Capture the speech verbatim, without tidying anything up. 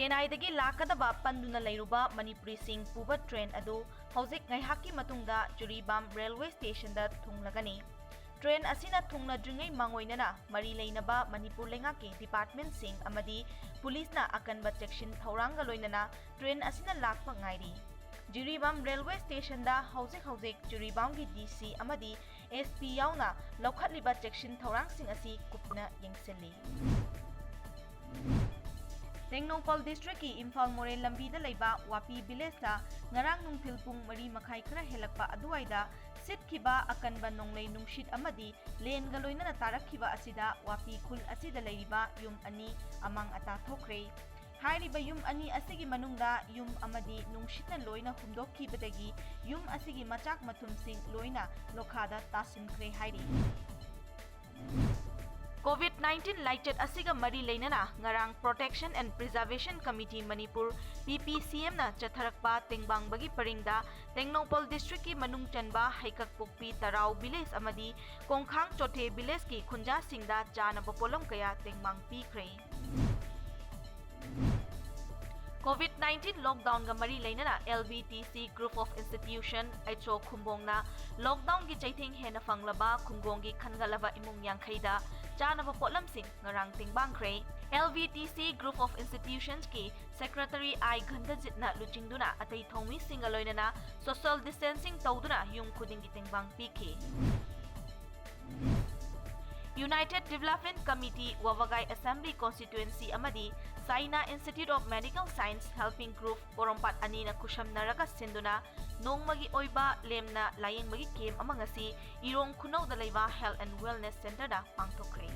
ꯆꯦꯟꯅꯥꯏꯗꯒꯤ ꯂꯥꯛꯀꯗꯕ ꯄꯟꯗꯨꯅ ꯂꯩꯔꯨꯕ ꯃꯅꯤꯄꯨꯔꯤꯁꯤꯡ ꯄꯨꯕ ꯇ꯭ꯔꯦꯟ ꯑꯗꯨ ꯍꯧꯖꯤꯛ ꯉꯥꯏꯍꯥꯛꯀꯤ ꯃꯇꯨꯡꯗ ꯖꯤꯔꯤꯕꯥꯝ ꯔꯦꯜꯋꯦ ꯁ꯭ꯇꯦꯁꯟꯗ ꯊꯨꯡꯂꯒꯅꯤ꯫ ꯇ꯭ꯔꯦꯟ ꯑꯁꯤꯅ ꯊꯨꯡꯂꯗ꯭ꯔꯤꯉꯩ ꯃꯥꯡꯑꯣꯏꯅꯅ ꯃꯔꯤ ꯂꯩꯅꯕ ꯃꯅꯤꯄꯨꯔ ꯂꯩꯉꯥꯛꯀꯤ ꯗꯤꯄꯥꯔꯠꯃꯦꯟꯠꯁꯤꯡ ꯑꯃꯗꯤ ꯄꯨꯂꯤꯁꯅ ꯑꯀꯟꯕ ꯆꯦꯛꯁꯤꯟ ꯊꯧꯔꯥꯡꯒ ꯂꯣꯏꯅꯅ ꯇ꯭ꯔꯦꯟ ꯑꯁꯤꯅ ꯂꯥꯛꯄ ꯉꯥꯏꯔꯤ꯫ ꯖꯤꯔꯤꯕꯥꯝ ꯔꯦꯜꯋꯦ ꯁ꯭ꯇꯦꯁꯟꯗ ꯍꯧꯖꯤꯛ ꯍꯧꯖꯤꯛ ꯖꯤꯔꯤꯕꯥꯝꯒꯤ ꯗꯤ ꯁꯤ ꯑꯃꯗꯤ ꯑꯦꯁ ꯄꯤ ꯌꯥꯎꯅ ꯂꯧꯈꯠꯂꯤꯕ ꯆꯦꯛꯁꯤꯟ ꯊꯧꯔꯥꯡꯁꯤꯡ ꯑꯁꯤ ꯀꯨꯞꯅ ꯌꯦꯡꯁꯤꯜꯂꯤ꯫ ꯇꯦꯡꯅꯧꯄꯜ ꯗꯤꯁꯇ꯭ꯔꯤꯛꯀꯤ ꯏꯝꯐꯥꯜ ꯃꯣꯔꯦ ꯂꯝꯕꯤꯗ ꯂꯩꯕ ꯋꯥꯄꯤ ꯚꯤꯂꯦꯖꯇ ꯉꯔꯥꯡ ꯅꯨꯡꯊꯤꯜ ꯄꯨꯡ ꯃꯔꯤ ꯃꯈꯥꯏ ꯈꯔ ꯍꯦꯜꯂꯛꯄ ꯑꯗꯨꯋꯥꯏꯗ ꯁꯤꯠꯈꯤꯕ ꯑꯀꯟꯕ ꯅꯣꯡꯂꯩ ꯅꯨꯡꯁꯤꯠ ꯑꯃꯗꯤ ꯂꯦꯟꯒ ꯂꯣꯏꯅꯅ ꯇꯥꯔꯛꯈꯤꯕ ꯑꯁꯤꯗ ꯋꯥꯄꯤ ꯈꯨꯜ ꯑꯁꯤꯗ ꯂꯩꯔꯤꯕ ꯌꯨꯝ ꯑꯅꯤ ꯑꯃꯥꯡ ꯑꯇꯥ ꯊꯣꯛꯈ꯭ꯔꯦ꯫ ꯍꯥꯏꯔꯤꯕ ꯌꯨꯝ ꯑꯅꯤ ꯑꯁꯤꯒꯤ ꯃꯅꯨꯡꯗ ꯌꯨꯝ ꯑꯃꯗꯤ ꯅꯨꯡꯁꯤꯠꯅ ꯂꯣꯏꯅ ꯍꯨꯝꯗꯣꯛꯈꯤꯕꯗꯒꯤ ꯌꯨꯝ ꯑꯁꯤꯒꯤ ꯃꯆꯥꯛ ꯃꯊꯨꯝꯁꯤꯡ ꯂꯣꯏꯅ ꯂꯣꯈꯥꯗ ꯇꯥꯁꯤꯟꯈ꯭ꯔꯦ ꯍꯥꯏꯔꯤ꯫ ꯀꯣꯚꯤꯗ ꯅꯥꯏꯟꯇꯤꯟ ꯂꯥꯏꯆꯠ ꯑꯁꯤꯒ ꯃꯔꯤ ꯂꯩꯅꯅ ꯉꯔꯥꯡ Protection and Preservation Committee Manipur, ꯄꯤ ꯄꯤ ꯁꯤ ꯑꯦꯝꯅ ꯆꯠꯊꯔꯛꯄ ꯇꯦꯡꯕꯥꯡꯕꯒꯤ ꯄꯔꯤꯡꯗ ꯇꯦꯡꯅꯧꯄꯜ ꯗꯤꯁꯇ꯭ꯔꯤꯛꯀꯤ ꯃꯅꯨꯡ ꯆꯟꯕ ꯍꯩꯀꯛꯄꯣꯛꯄꯤ ꯇꯔꯥꯎ ꯚꯤꯂꯦꯖ ꯑꯃꯗꯤ ꯀꯣꯡꯈꯥꯡ ꯆꯣꯊꯦ ꯚꯤꯂꯦꯖꯀꯤ ꯈꯨꯟꯖꯥꯁꯤꯡꯗ ꯆꯥꯅꯕ ꯄꯣꯠꯂꯝ ꯀꯌꯥ ꯇꯦꯡꯕꯥꯡ ꯄꯤꯈ꯭ꯔꯦ꯫ ꯀꯣꯚꯤꯗ ꯅꯥꯏꯟꯇꯤꯟ ꯂꯣꯛꯗꯥꯎꯟꯒ ꯃꯔꯤ ꯂꯩꯅꯅ L V T C Group of Institution, H O ꯈꯨꯝꯕꯣꯡꯅ ꯂꯣꯛꯗꯥꯎꯟꯒꯤ ꯆꯩꯊꯦꯡ ꯍꯦꯟꯅ ꯐꯪꯂꯕ ꯈꯨꯡꯒꯣꯡꯒꯤ ꯈꯟꯒꯠꯂꯕ ꯏꯃꯨꯡ ꯌꯥꯡꯈꯩꯗ ꯆꯥꯅꯕ ꯄꯣꯠꯂꯝꯁꯤꯡ ꯉꯔꯥꯡ ꯇꯦꯡꯕꯥꯡꯈ꯭ꯔꯦ꯫ L V T C Group of Institutionꯒꯤ ꯁꯦꯀ꯭ꯔꯦꯇꯔꯤ ꯑꯥꯏ ꯘꯟꯗꯖꯤꯠꯅ ꯂꯨꯆꯤꯡꯗꯨꯅ ꯑꯇꯩ ꯊꯧꯃꯤꯁꯤꯡꯒ ꯂꯣꯏꯅꯅ social distancing ꯇꯧꯗꯨꯅ ꯌꯨꯝ ꯈꯨꯗꯤꯡꯒꯤ ꯇꯦꯡꯕꯥꯡ ꯄꯤꯈꯤ꯫ United Development Committee, ꯋꯥꯕꯒꯥꯏ Assembly Constituency ꯑꯃꯗꯤ Saina Institute of Medical Science Helping Group ꯄꯣꯔꯣꯝꯄꯥꯠ ꯑꯅꯤꯅ ꯈꯨꯠꯁꯝꯅꯔꯒ ꯁꯤꯟꯗꯨꯅ ꯅꯣꯡꯃꯒꯤ ꯑꯣꯏꯕ ꯂꯦꯝꯅ ꯂꯥꯌꯦꯡꯕꯒꯤ ꯀꯦꯝꯞ ꯑꯃ ꯉꯁꯤ ꯏꯔꯣꯡ ꯈꯨꯅꯧꯗ ꯂꯩꯕ Health and Wellness Centreꯗ ꯄꯥꯡꯊꯣꯛꯈ꯭ꯔꯦ꯫